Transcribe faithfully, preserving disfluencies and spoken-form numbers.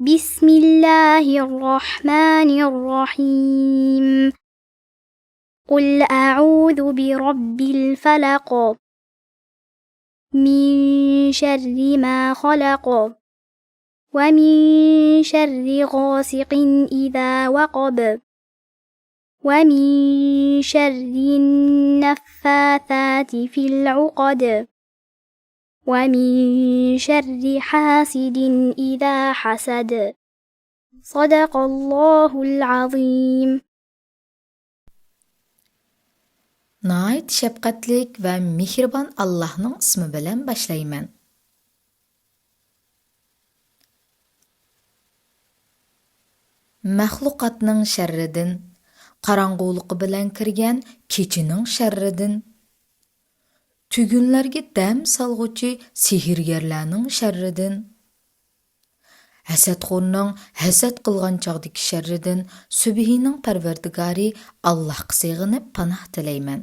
بسم الله الرحمن الرحيم. قل أعوذ برب الفلق. من شر ما خلق. ومن شر غاسق إذا وقب. ومن شر النفاثات في العقد. ومن شر حاسد إذا حسد. صدق الله العظيم. ناھايىتى شەپقەتلىك ۋە مېھرىبان ئاللاھنىڭ ئىسمى بىلەن باشلايمەن. مەخلۇقاتنىڭ شەررىدىن، قاراڭغۇلۇقى بىلەن كىرگەن كېچىنىڭ شەررىدىن، تۈگۈنلەرگە دەم سالغۇچى سېھىرگەرلەرنىڭ شەررىدىن، ھەسەتخورنىڭ ھەسەت قىلغان چاغدىكى شەررىدىن سۈبھىنىڭ پەرۋەردىگارى ئاللاھقا سېغىنىپ پاناھ تىلەيمەن.